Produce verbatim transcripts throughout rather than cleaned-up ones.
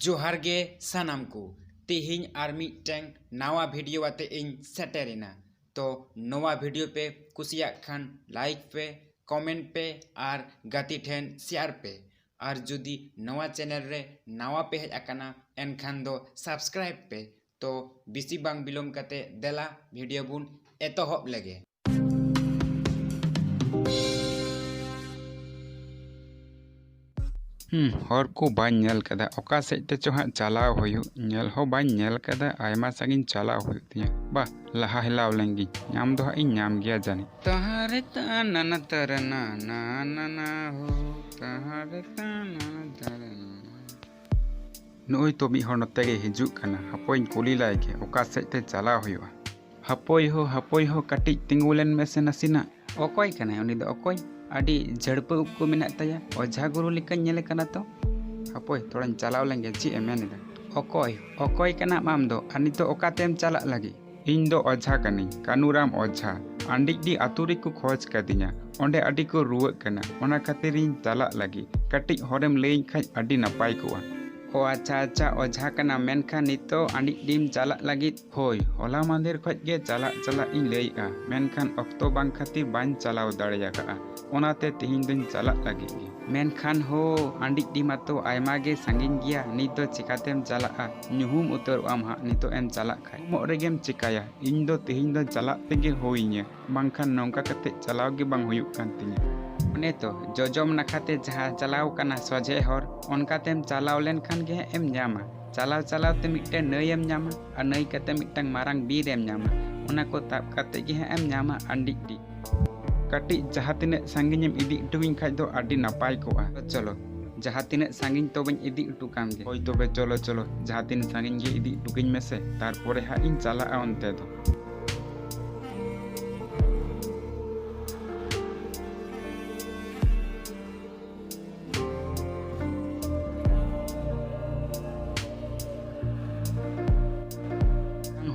ᱡᱚᱦᱟᱨ ᱜᱮ ᱥᱟᱱᱟᱢ ᱠᱚ, ᱛᱮᱦᱮᱧ ᱟᱨ ᱢᱤᱫᱴᱟᱝ ᱱᱟᱣᱟ ᱵᱷᱤᱰᱤᱭᱳ ᱟᱛᱮ ᱤᱧ ᱥᱮᱴᱮᱨᱮᱱᱟ᱾ ᱛᱚ ᱱᱚᱣᱟ ᱵᱷᱤᱰᱤᱭᱳ ᱯᱮ ᱠᱩᱥᱤᱭᱟᱜ ᱠᱷᱟᱱ ᱞᱟᱭᱤᱠ ᱯᱮ, ᱠᱚᱢᱮᱱᱴ ᱯᱮ ᱟᱨ ᱜᱟᱛᱮ ᱴᱷᱮᱱ ᱥᱮᱭᱟᱨ ᱯᱮ᱾ ᱟᱨ ᱡᱩᱫᱤ ᱱᱚᱣᱟ ᱪᱮᱱᱮᱞ ᱨᱮ ᱱᱟᱣᱟ ᱯᱮ ᱦᱮᱡ ᱟᱠᱟᱱᱟ ᱮᱱᱠᱷᱟᱱ ᱫᱚ ᱥᱟᱵᱥᱠᱨᱟᱭᱤᱵ ᱯᱮ᱾ ᱛᱚ ᱵᱮᱥᱤ ᱵᱟᱝ ᱵᱤᱞᱚᱢ ᱠᱟᱛᱮ ᱫᱮᱞᱟ ᱵᱷᱤᱰᱤᱭᱳ ᱵᱚᱱ ᱮᱛᱚᱦᱚᱵ ᱞᱮᱜᱮ᱾ ᱦᱩᱸ, ᱦᱚᱨ ᱠᱚ ᱵᱟᱹᱧ ᱧᱮᱞ ᱠᱟᱫᱟ, ᱚᱠᱟ ᱥᱮᱫ ᱛᱮᱪᱚ ᱦᱟᱸᱜ ᱪᱟᱞᱟᱣ ᱦᱩᱭᱩᱜ, ᱧᱮᱞ ᱦᱚᱸ ᱵᱟᱹᱧ ᱧᱮᱞ ᱠᱟᱫᱟ, ᱟᱭᱢᱟ ᱥᱟᱺᱜᱤᱧ ᱪᱟᱞᱟᱣ ᱦᱩᱭᱩᱜ ᱛᱤᱧᱟᱹ᱾ ᱵᱟ, ᱞᱟᱦᱟ ᱦᱮᱞᱟᱣ ᱞᱮᱱ ᱜᱤᱧ, ᱧᱟᱢ ᱫᱚ ᱦᱟᱸᱜ ᱤᱧ ᱧᱟᱢ ᱜᱮᱭᱟ ᱡᱟᱹᱱᱤᱡ᱾ ᱛᱟᱦᱟᱨᱮ ᱛᱟᱱᱟᱱᱟ ᱛᱟᱨᱟᱱᱟ ᱱᱟᱱᱟ ᱦᱳ, ᱛᱟᱦᱟᱨᱮ ᱛᱟᱱᱟᱱᱟ ᱛᱟᱨᱟᱱᱟ᱾ ᱱᱩᱜᱼᱩᱭ ᱛᱚ ᱢᱤᱫ ᱦᱚᱲ ᱱᱚᱛᱮ ᱜᱮ ᱦᱤᱡᱩᱜ ᱠᱟᱱᱟ, ᱦᱟᱯᱳᱭᱤᱧ ᱠᱩᱞᱤ ᱞᱟᱭ ᱜᱮ, ᱚᱠᱟ ᱥᱮᱫ ᱛᱮ ᱪᱟᱞᱟᱣ ᱦᱩᱭᱩᱜᱼᱟ᱾ ᱦᱟᱯᱳᱭ ᱦᱳ, ᱦᱟᱯᱳᱭ ᱦᱳ, ᱠᱟᱹᱴᱤᱡ ᱛᱤᱸᱜᱩ ᱞᱮᱱ ᱢᱮᱥᱮ ᱱᱟᱥᱮᱱᱟᱜ᱾ ᱚᱠᱚᱭ ᱠᱟᱱᱟᱭ ᱩᱱᱤ ᱫᱚ, ᱚᱠᱚᱭ? ᱟᱹᱰᱤ ᱡᱷᱟᱹᱲᱯᱟᱹ ᱩᱵ ᱠᱚ ᱢᱮᱱᱟᱜ ᱛᱟᱭᱟ, ᱚᱡᱷᱟ ᱜᱩᱨᱩ ᱞᱮᱠᱟᱧ ᱧᱮᱞᱮ ᱠᱟᱱᱟ ᱛᱚ᱾ ᱦᱟᱯᱳᱭ, ᱛᱷᱚᱲᱟᱧ ᱪᱟᱞᱟᱣ ᱞᱮᱱ ᱜᱮ, ᱪᱮᱫ ᱮ ᱢᱮᱱ ᱮᱫᱟ? ᱚᱠᱚᱭ, ᱚᱠᱚᱭ ᱠᱟᱱᱟᱢ ᱟᱢ ᱫᱚ? ᱟᱨ ᱱᱤᱛᱚᱜ ᱚᱠᱟ ᱛᱮᱢ ᱪᱟᱞᱟᱜ ᱞᱟᱹᱜᱤᱫ? ᱤᱧ ᱫᱚ ᱚᱡᱷᱟ ᱠᱟᱹᱱᱟᱹᱧ, ᱠᱟᱹᱱᱩᱨᱟᱢ ᱚᱡᱷᱟ᱾ ᱟᱱᱰᱤᱡᱰᱤ ᱟᱛᱳ ᱨᱮᱠᱚ ᱠᱷᱚᱡᱽ ᱠᱟᱫᱤᱧᱟ, ᱚᱸᱰᱮ ᱟᱹᱰᱤ ᱠᱚ ᱨᱩᱣᱟᱹᱜ ᱠᱟᱱᱟ, ᱚᱱᱟ ᱠᱷᱟᱹᱛᱤᱨ ᱤᱧ ᱪᱟᱞᱟᱜ ᱞᱟᱹᱜᱤᱫ᱾ ᱠᱟᱹᱴᱤᱡ ᱦᱚᱨᱮᱢ ᱞᱟᱹᱭᱟᱹᱧ ᱠᱷᱟᱡ ᱟᱹᱰᱤ ᱱᱟᱯᱟᱭ ᱠᱚᱜᱼᱟ᱾ ᱚ ᱟᱪᱪᱷᱟ, ᱟᱪᱪᱷᱟ, ᱚᱡᱷᱟ ᱠᱟᱱᱟᱢ, ᱢᱮᱱᱠᱷᱟᱱ ᱱᱤᱛᱚᱜ ᱟᱱᱰᱤᱡᱰᱤᱢ ᱪᱟᱞᱟᱜ ᱞᱟᱹᱜᱤᱫ? ᱦᱳᱭ, ᱦᱚᱞᱟ ᱢᱟᱫᱷᱮᱨ ᱠᱷᱚᱡ ᱜᱮ ᱪᱟᱞᱟᱜ ᱪᱟᱞᱟᱜ ᱤᱧ ᱞᱟᱹᱭᱮᱜᱼᱟ, ᱢᱮᱱᱠᱷᱟᱱ ᱚᱠᱛᱚ ᱵᱟᱝ ᱠᱷᱟᱹᱛᱤᱨ ᱵᱟᱹᱧ ᱪᱟᱞᱟᱣ ᱫᱟᱲᱮ ᱟᱠᱟᱫᱼᱟ, ᱚᱱᱟᱛᱮ ᱛᱮᱦᱮᱧ ᱫᱚᱧ ᱪᱟᱞᱟᱜ ᱞᱟᱹᱜᱤᱫ ᱜᱮ᱾ ᱢᱮᱱᱠᱷᱟᱱ ᱦᱳ, ᱟᱱᱰᱤᱡᱰᱤ ᱢᱟᱛᱚ ᱟᱭᱢᱟ ᱜᱮ ᱥᱟᱺᱜᱤᱧ ᱜᱮᱭᱟ, ᱱᱤᱛ ᱫᱚ ᱪᱮᱠᱟᱛᱮᱢ ᱪᱟᱞᱟᱜᱼᱟ? ᱧᱩᱦᱩᱢ ᱩᱛᱟᱹᱨᱚᱜ ᱟᱢ ᱦᱟᱸᱜ ᱱᱤᱛᱚᱜ ᱮᱢ ᱪᱟᱞᱟᱜ ᱠᱷᱟᱡ᱾ ᱧᱩᱦᱩᱢᱚᱜ ᱨᱮᱜᱮᱢ ᱪᱮᱠᱟᱭᱟ, ᱤᱧ ᱫᱚ ᱛᱮᱦᱮᱧ ᱫᱚ ᱪᱟᱞᱟᱜ ᱛᱮᱜᱮ ᱦᱩᱭᱤᱧᱟᱹ, ᱵᱟᱝᱠᱷᱟᱱ ᱱᱚᱝᱠᱟ ᱠᱟᱛᱮ ᱪᱟᱞᱟᱣ ᱜᱮ ᱵᱟᱝ ᱦᱩᱭᱩᱜ ᱠᱟᱱ ᱛᱤᱧᱟᱹ᱾ ᱚᱱᱮ ᱛᱚ, ᱡᱚᱡᱚᱢ ᱱᱟᱠᱷᱟ ᱛᱮ ᱡᱟᱦᱟᱸ ᱪᱟᱞᱟᱣ ᱠᱟᱱᱟ ᱥᱚᱡᱷᱮ ᱦᱚᱨ, ᱚᱱᱠᱟ ᱛᱮᱢ ᱪᱟᱞᱟᱣ ᱞᱮᱱᱠᱷᱟᱱ ᱜᱮ ᱦᱟᱸᱜ ᱮᱢ ᱧᱟᱢᱟ᱾ ᱪᱟᱞᱟᱣ ᱪᱟᱞᱟᱣ ᱛᱮ ᱢᱤᱫᱴᱮᱱ ᱱᱟᱹᱭ ᱮᱢ ᱧᱟᱢᱟ, ᱟᱨ ᱱᱟᱹᱭ ᱠᱟᱛᱮ ᱢᱤᱫᱴᱟᱝ ᱢᱟᱨᱟᱝ ᱵᱤᱨ ᱮᱢ ᱧᱟᱢᱟ᱾ ᱚᱱᱟ ᱠᱚ ᱛᱟᱵ ᱠᱟᱛᱮ ᱜᱮ ᱦᱟᱸᱜ ᱮᱢ ᱧᱟᱢᱟ ᱟᱱᱰᱤᱡᱰᱤ᱾ ᱠᱟᱹᱴᱤᱡ ᱡᱟᱦᱟᱸ ᱛᱤᱱᱟᱹᱜ ᱥᱟᱺᱜᱤᱧ ᱮᱢ ᱤᱫᱤ ᱦᱚᱴᱚ ᱠᱟᱹᱧ ᱠᱷᱟᱡ ᱫᱚ ᱟᱹᱰᱤ ᱱᱟᱯᱟᱭ ᱠᱚᱜᱼᱟ᱾ ᱪᱚᱞᱚ, ᱡᱟᱦᱟᱸ ᱛᱤᱱᱟᱹᱜ ᱥᱟᱺᱜᱤᱧ ᱛᱚᱵᱮᱧ ᱤᱫᱤ ᱦᱚᱴᱚ ᱠᱟᱢ ᱜᱮ᱾ ᱦᱳᱭ ᱛᱚᱵᱮ, ᱪᱚᱞᱚ, ᱪᱚᱞᱚ, ᱡᱟᱦᱟᱸ ᱛᱤᱱᱟᱹᱜ ᱥᱟᱺᱜᱤᱧ ᱜᱮ ᱤᱫᱤ ᱦᱚᱴᱚ ᱠᱟᱹᱧ ᱢᱮᱥᱮ, ᱛᱟᱨᱯᱚᱨᱮ ᱦᱟᱸᱜ ᱤᱧ ᱪᱟᱞᱟᱜᱼᱟ ᱚᱱᱛᱮ ᱫᱚ᱾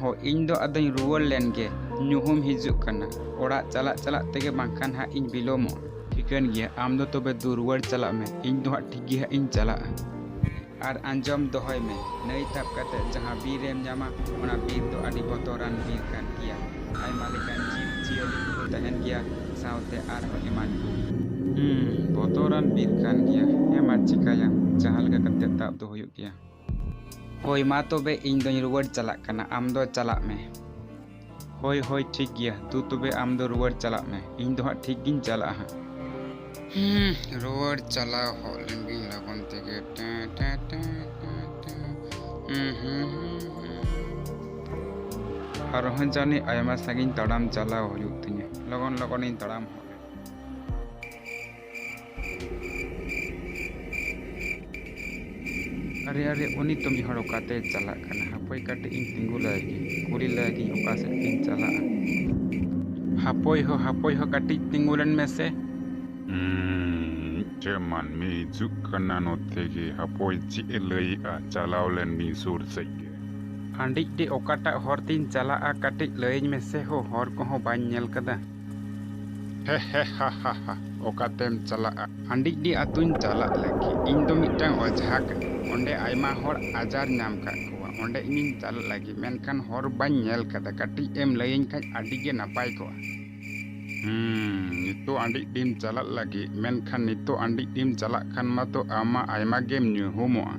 ᱦᱚᱸ, ᱤᱧ ᱫᱚ ᱟᱫᱚᱧ ᱨᱩᱣᱟᱹᱲ ᱞᱮᱱ ᱜᱮ, ᱧᱩᱦᱩᱢ ᱦᱤᱡᱩᱜ ᱠᱟᱱᱟ᱾ ᱚᱲᱟᱜ ᱪᱟᱞᱟᱜ ᱪᱟᱞᱟᱜ ᱛᱮᱜᱮ ᱵᱟᱝᱠᱷᱟᱱ ᱦᱟᱸᱜ ᱤᱧ ᱵᱤᱞᱚᱢᱚᱜᱼᱟ᱾ ᱴᱷᱤᱠᱟᱹᱱ ᱜᱮᱭᱟ, ᱟᱢ ᱫᱚ ᱛᱚᱵᱮ ᱫᱩ ᱨᱩᱣᱟᱹᱲ ᱪᱟᱞᱟᱜ ᱢᱮ, ᱤᱧ ᱫᱚ ᱦᱟᱸᱜ ᱴᱷᱤᱠ ᱜᱮ ᱦᱟᱸᱜ ᱤᱧ ᱪᱟᱞᱟᱜᱼᱟ᱾ ᱟᱨ ᱟᱸᱡᱚᱢ ᱫᱚᱦᱚᱭ ᱢᱮ, ᱱᱟᱹᱭ ᱛᱟᱵ ᱠᱟᱛᱮ ᱡᱟᱦᱟᱸ ᱵᱤᱨ ᱮᱢ ᱧᱟᱢᱟ, ᱚᱱᱟ ᱵᱤᱨ ᱫᱚ ᱟᱹᱰᱤ ᱵᱚᱛᱚᱨᱟᱱ ᱵᱤᱨ ᱠᱟᱱ ᱜᱮᱭᱟ᱾ ᱟᱭᱢᱟ ᱞᱮᱠᱟᱱ ᱡᱤᱵᱽ ᱡᱤᱭᱟᱹᱞᱤ ᱠᱚᱠᱚ ᱛᱟᱦᱮᱱ ᱜᱮᱭᱟ, ᱥᱟᱶᱛᱮ ᱟᱨᱦᱚᱸ ᱮᱢᱟᱱ ᱠᱚ᱾ ᱦᱩᱸ, ᱵᱚᱛᱚᱨᱟᱱ ᱵᱤᱨ ᱠᱟᱱ ᱜᱮᱭᱟ᱾ ᱦᱮᱸ ᱢᱟ, ᱪᱤᱠᱟᱹᱭᱟᱢ, ᱡᱟᱦᱟᱸ ᱞᱮᱠᱟ ᱠᱟᱛᱮ ᱛᱟᱵ ᱫᱚ ᱦᱩᱭᱩᱜ ᱜᱮᱭᱟ᱾ ᱦᱳᱭ, ᱢᱟ ᱛᱚᱵᱮ, ᱤᱧ ᱫᱚᱧ ᱨᱩᱣᱟᱹᱲ ᱪᱟᱞᱟᱜ ᱠᱟᱱᱟ, ᱟᱢ ᱫᱚ ᱪᱟᱞᱟᱜ ᱢᱮ᱾ ᱦᱳᱭ, ᱦᱳᱭ, ᱴᱷᱤᱠ ᱜᱮᱭᱟ᱾ ᱫᱩ, ᱛᱚᱵᱮ ᱟᱢ ᱫᱚ ᱨᱩᱣᱟᱹᱲ ᱪᱟᱞᱟᱜ ᱢᱮ᱾ ᱤᱧ ᱫᱚ ᱦᱟᱸᱜ ᱴᱷᱤᱠ ᱜᱤᱧ ᱪᱟᱞᱟᱜᱼᱟ ᱦᱟᱸᱜ᱾ ᱦᱩᱸ, ᱨᱩᱣᱟᱹᱲ ᱪᱟᱞᱟᱣ ᱦᱚᱫ ᱞᱮᱱ ᱜᱤᱧ ᱞᱚᱜᱚᱱ ᱛᱮᱜᱮ᱾ ᱴᱮ, ᱴᱮ, ᱴᱮ, ᱴᱮ, ᱴᱮ᱾ ᱦᱩᱸ, ᱦᱩᱸ, ᱦᱩᱸ, ᱦᱩᱸ᱾ ᱟᱨᱦᱚᱸ ᱡᱟᱹᱱᱤᱡ ᱟᱭᱢᱟ ᱥᱟᱺᱜᱤᱧ ᱛᱟᱲᱟᱢ ᱪᱟᱞᱟᱣ ᱦᱩᱭᱩᱜ ᱛᱤᱧᱟᱹ᱾ ᱞᱚᱜᱚᱱ ᱞᱚᱜᱚᱱᱤᱧ ᱛᱟᱲᱟᱢ ᱦᱚᱫ ᱞᱮᱱ᱾ ᱟᱨᱮ, ᱟᱨᱮ, ᱩᱱᱤ ᱛᱚ ᱢᱤᱫ ᱦᱚᱲ ᱚᱠᱟᱛᱮ ᱪᱟᱞᱟᱜ ᱠᱟᱱᱟ? ᱦᱟᱯᱳᱭ ᱠᱟᱹᱴᱤᱡ ᱤᱧ ᱛᱤᱸᱜᱩ ᱞᱟᱭ ᱜᱮ, ᱠᱩᱞᱤ ᱞᱟᱭ ᱜᱤᱧ ᱚᱠᱟ ᱥᱮᱫ ᱛᱤᱧ ᱪᱟᱞᱟᱜᱼᱟ᱾ ᱦᱟᱯᱳᱭ ᱦᱳ, ᱦᱟᱯᱳᱭ ᱦᱳ, ᱠᱟᱹᱴᱤᱡ ᱛᱤᱸᱜᱩ ᱞᱮᱱ ᱢᱮᱥᱮ᱾ ᱦᱩᱸ, ᱢᱤᱫᱴᱮᱱ ᱢᱟᱹᱱᱢᱤ ᱦᱤᱡᱩᱜ ᱠᱟᱱᱟ ᱱᱚᱛᱮ ᱜᱮ᱾ ᱦᱟᱯᱳᱭ, ᱪᱮᱫ ᱮ ᱞᱟᱹᱭᱮᱜᱼᱟ? ᱪᱟᱞᱟᱣ ᱞᱮᱱ ᱜᱤᱧ ᱥᱩᱨ ᱥᱮᱫ ᱜᱮ᱾ ᱦᱟᱺᱰᱤᱡ ᱰᱤ, ᱚᱠᱟᱴᱟᱜ ᱦᱚᱨ ᱛᱤᱧ ᱪᱟᱞᱟᱜᱼᱟ? ᱠᱟᱹᱴᱤᱡ ᱞᱟᱹᱭᱟᱹᱧ ᱢᱮᱥᱮ ᱦᱳ, ᱦᱚᱨ ᱠᱚᱦᱚᱸ ᱵᱟᱹᱧ ᱧᱮᱞ ᱠᱟᱫᱟ᱾ ᱦᱮ ᱦᱮ ᱦᱟ ᱦᱟ ᱦᱟ, ᱚᱠᱟᱛᱮᱢ ᱪᱟᱞᱟᱜᱼᱟ? ᱦᱟᱺᱰᱤᱡ ᱰᱤ ᱟᱹᱛᱩᱧ ᱪᱟᱞᱟᱜ ᱞᱟᱹᱜᱤᱫ᱾ ᱤᱧ ᱫᱚ ᱢᱤᱫᱴᱟᱝ ᱚᱡᱷᱟ ᱠᱟᱹᱱᱟᱹᱧ᱾ ᱚᱸᱰᱮ ᱟᱭᱢᱟ ᱦᱚᱲ ᱟᱡᱟᱨ ᱧᱟᱢ ᱠᱟᱜ ᱠᱚᱣᱟ᱾ ᱚᱸᱰᱮ ᱤᱧᱤᱧ ᱪᱟᱞᱟᱜ ᱞᱟᱹᱜᱤᱫ, ᱢᱮᱱᱠᱷᱟᱱ ᱦᱚᱨ ᱵᱟᱹᱧ ᱧᱮᱞ ᱠᱟᱫᱟ᱾ ᱠᱟᱹᱴᱤᱡ ᱮᱢ ᱞᱟᱹᱭᱟᱹᱧ ᱠᱷᱟᱡ ᱟᱹᱰᱤ ᱜᱮ ᱱᱟᱯᱟᱭ ᱠᱚᱜᱼᱟ᱾ ᱦᱩᱸ, ᱱᱤᱛᱚᱜ ᱟᱺᱰᱤᱡ ᱰᱤᱢ ᱪᱟᱞᱟᱜ ᱞᱟᱹᱜᱤᱫ, ᱢᱮᱱᱠᱷᱟᱱ ᱱᱤᱛᱚᱜ ᱟᱺᱰᱤᱡ ᱰᱤᱢ ᱪᱟᱞᱟᱜ ᱠᱷᱟᱱ ᱢᱟᱛᱚ ᱟᱢ ᱢᱟ ᱟᱭᱢᱟ ᱜᱮᱢ ᱧᱩᱦᱩᱢᱚᱜᱼᱟ᱾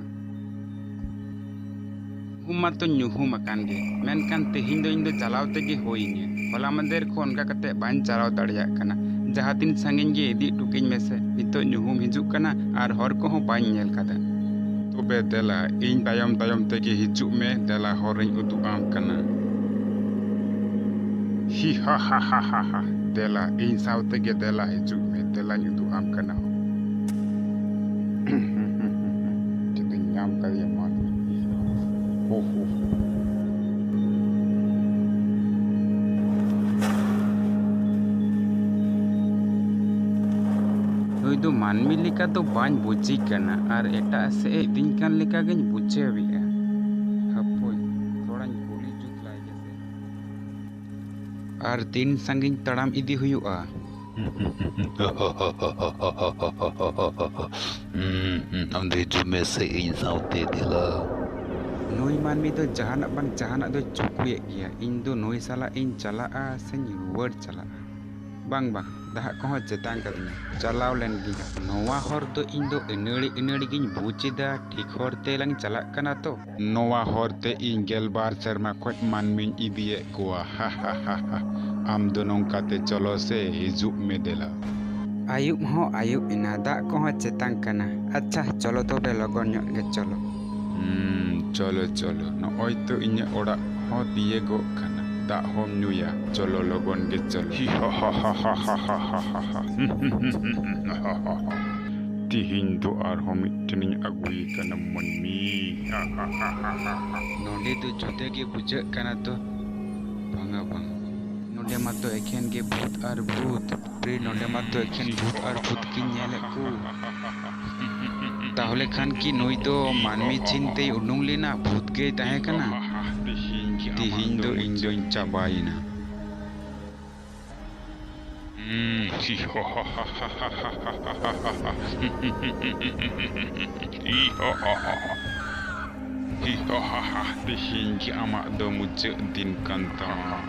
ᱧᱩᱦᱩᱢ ᱢᱟᱛᱚᱧ ᱧᱩᱦᱩᱢ ᱟᱠᱟᱱ ᱜᱮ, ᱢᱮᱱᱠᱷᱟᱱ ᱛᱮᱦᱮᱧ ᱫᱚ ᱤᱧ ᱫᱚ ᱪᱟᱞᱟᱣ ᱛᱮᱜᱮ ᱦᱩᱭ ᱤᱧᱟᱹ᱾ ᱦᱚᱞᱟ ᱢᱟᱫᱷᱮᱨ ᱠᱷᱚᱱ ᱚᱱᱠᱟ ᱠᱟᱛᱮ ᱵᱟᱹᱧ ᱪᱟᱞᱟᱣ ᱫᱟᱲᱮᱭᱟᱜ ᱠᱟᱱᱟ᱾ ᱡᱟᱦᱟᱸ ᱛᱤᱱ ᱥᱟᱺᱜᱤᱧ ᱜᱮ ᱤᱫᱤ ᱦᱚᱴᱚ ᱠᱟᱹᱧ ᱢᱮᱥᱮ, ᱱᱤᱛᱚᱜ ᱧᱩᱦᱩᱢ ᱦᱤᱡᱩᱜ ᱠᱟᱱᱟ ᱟᱨ ᱦᱚᱨ ᱠᱚᱦᱚᱸ ᱵᱟᱹᱧ ᱧᱮᱞ ᱠᱟᱫᱟ᱾ ᱛᱚᱵᱮ ᱫᱮᱞᱟ, ᱤᱧ ᱛᱟᱭᱚᱢ ᱛᱟᱭᱚᱢ ᱛᱮᱜᱮ ᱦᱤᱡᱩᱜ ᱢᱮ, ᱫᱮᱞᱟ ᱦᱚᱨᱤᱧ ᱩᱫᱩᱜ ᱟᱢ ᱠᱟᱱᱟ᱾ ᱦᱤ ᱦᱟ ᱦᱟ ᱦᱟ ᱦᱟ ᱦᱟ᱾ ᱫᱮᱞᱟ, ᱤᱧ ᱥᱟᱶ ᱛᱮᱜᱮ ᱫᱮᱞᱟ ᱦᱤᱡᱩᱜ ᱢᱮ, ᱫᱮᱞᱟᱧ ᱩᱫᱩᱜ ᱟᱢ ᱠᱟᱱᱟ᱾ ᱪᱮᱫ ᱤᱧ ᱧᱟᱢ ᱠᱟᱫᱮᱭᱟ ᱢᱟ᱾ ᱦᱳ, ᱦᱳ, ᱦᱳ᱾ ᱱᱩᱭ ᱫᱚ ᱢᱟᱹᱱᱢᱤ ᱞᱮᱠᱟ ᱫᱚ ᱵᱟᱹᱧ ᱵᱩᱡᱷᱤ ᱠᱟᱱᱟ, ᱟᱨ ᱮᱴᱟᱜ ᱥᱮᱫ ᱮ ᱤᱫᱤᱧ ᱠᱟᱱ ᱞᱮᱠᱟ ᱜᱤᱧ ᱵᱩᱡᱷᱟᱹᱣᱮᱫᱼᱟ᱾ ᱦᱟᱯᱳᱭ, ᱛᱷᱚᱲᱟᱧ ᱠᱩᱞᱤ ᱡᱩᱛ ᱞᱟᱭ ᱜᱮᱥᱮ᱾ ᱟᱨ ᱛᱤᱱ ᱥᱟᱺᱜᱤᱧ ᱛᱟᱲᱟᱢ ᱤᱫᱤ ᱦᱩᱭᱩᱜᱼᱟ? ᱟᱢ ᱫᱚ ᱦᱤᱡᱩᱜ ᱢᱮᱥᱮ ᱤᱧ ᱥᱟᱶᱛᱮ ᱫᱮᱞᱟ᱾ ᱱᱩᱭ ᱢᱟᱹᱱᱢᱤ ᱫᱚ ᱡᱟᱦᱟᱱᱟᱜ ᱵᱟᱝ ᱡᱟᱦᱟᱱᱟᱜ ᱫᱚᱭ ᱪᱩᱠᱩᱭᱮᱫ ᱜᱮᱭᱟ᱾ ᱤᱧ ᱫᱚ ᱱᱩᱭ ᱥᱟᱞᱟᱜ ᱤᱧ ᱪᱟᱞᱟᱜᱼᱟ ᱥᱮᱧ ᱨᱩᱣᱟᱹᱲ ᱪᱟᱞᱟᱜᱼᱟ? ᱵᱟᱝ, ᱵᱟᱝ, ᱫᱟᱦᱟᱜ ᱠᱚᱦᱚᱸ ᱪᱮᱛᱟᱝ ᱠᱟᱫᱤᱧᱟ᱾ ᱪᱟᱞᱟᱣ ᱞᱮᱱ ᱜᱤᱧ ᱦᱟᱸᱜ᱾ ᱱᱚᱣᱟ ᱦᱚᱨ ᱫᱚ ᱤᱧ ᱫᱚ ᱟᱹᱱᱟᱹᱲᱤ ᱟᱹᱱᱟᱹᱲᱤ ᱜᱤᱧ ᱵᱩᱡᱽ ᱮᱫᱟ᱾ ᱴᱷᱤᱠ ᱦᱚᱨ ᱛᱮ ᱞᱟᱝ ᱪᱟᱞᱟᱜ ᱠᱟᱱᱟ ᱛᱚ? ᱱᱚᱣᱟ ᱦᱚᱨ ᱛᱮ ᱤᱧ ᱜᱮᱞᱵᱟᱨ ᱥᱮᱨᱢᱟ ᱠᱷᱚᱱ ᱢᱟᱹᱱᱢᱤᱧ ᱤᱫᱤᱭᱮᱫ ᱠᱚᱣᱟ᱾ ᱟᱢ ᱫᱚ ᱱᱚᱝᱠᱟ ᱛᱮ ᱪᱚᱞᱚ ᱥᱮ, ᱦᱤᱡᱩᱜ ᱢᱮ ᱫᱮᱞᱟ᱾ ᱟᱹᱭᱩᱵ ᱦᱚᱸ ᱟᱹᱭᱩᱵ ᱮᱱᱟ, ᱫᱟᱜ ᱠᱚᱦᱚᱸ ᱪᱮᱛᱟᱝ ᱠᱟᱱᱟ᱾ ᱟᱪᱪᱷᱟ, ᱪᱚᱞᱚ ᱛᱚᱵᱮ, ᱞᱚᱜᱚᱱ ᱧᱚᱜ ᱜᱮ ᱪᱚᱞᱚ᱾ ᱦᱩᱸ, ᱪᱚᱞᱚ, ᱪᱚᱞᱚ᱾ ᱱᱚᱜᱼᱚᱭ ᱛᱚ ᱤᱧᱟᱹᱜ ᱚᱲᱟᱜ ᱦᱚᱸ ᱛᱤᱭᱟᱹᱜᱚᱜ ᱠᱟᱱᱟ᱾ ᱫᱟᱜ ᱦᱚᱸᱢ ᱧᱩᱭᱟ᱾ ᱪᱚᱞᱚ, ᱞᱚᱜᱚᱱ ᱜᱮ ᱪᱚᱞᱚ᱾ ᱛᱤᱦᱤᱧ ᱫᱚ ᱟᱨᱦᱚᱸ ᱢᱤᱫᱴᱮᱱᱤᱧ ᱟᱹᱜᱩᱭᱮ ᱠᱟᱱᱟ ᱢᱟᱹᱱᱢᱤ᱾ ᱱᱚᱰᱮ ᱫᱚ ᱡᱩᱫᱟᱹ ᱜᱮ ᱵᱩᱡᱷᱟᱹᱜ ᱠᱟᱱᱟ ᱛᱚ᱾ ᱵᱟᱝᱟ, ᱵᱟᱝ᱾ ᱱᱚᱰᱮ ᱢᱟᱛᱚ ᱮᱠᱷᱮᱱ ᱜᱮ ᱵᱷᱩᱛ ᱟᱨ ᱵᱷᱩᱛ᱾ ᱯᱨᱮ, ᱱᱚᱰᱮ ᱢᱟᱛᱚ ᱮᱠᱷᱮᱱ ᱵᱷᱩᱛ ᱟᱨ ᱵᱷᱩᱛ ᱜᱤᱧ ᱧᱮᱞᱮᱫ ᱠᱚ᱾ ᱛᱟᱦᱚᱞᱮ ᱠᱷᱟᱱ ᱠᱤ ᱱᱩᱭ ᱫᱚ ᱢᱟᱹᱱᱢᱤ ᱪᱤᱱᱛᱮᱭ ᱩᱰᱩᱝ ᱞᱮᱱᱟ? ᱵᱷᱩᱛ ᱜᱮᱭ ᱛᱟᱦᱮᱸ ᱠᱟᱱᱟ? ᱛᱤᱦᱤᱧ ᱫᱚ ᱤᱧ ᱫᱚᱧ ᱪᱟᱵᱟᱭᱮᱱᱟ᱾ ᱛᱤᱦᱤᱧ ᱜᱮ ᱟᱢᱟᱜ ᱫᱚ ᱢᱩᱪᱟᱹᱫ ᱫᱤᱱ ᱠᱟᱱ ᱛᱟᱢᱟ᱾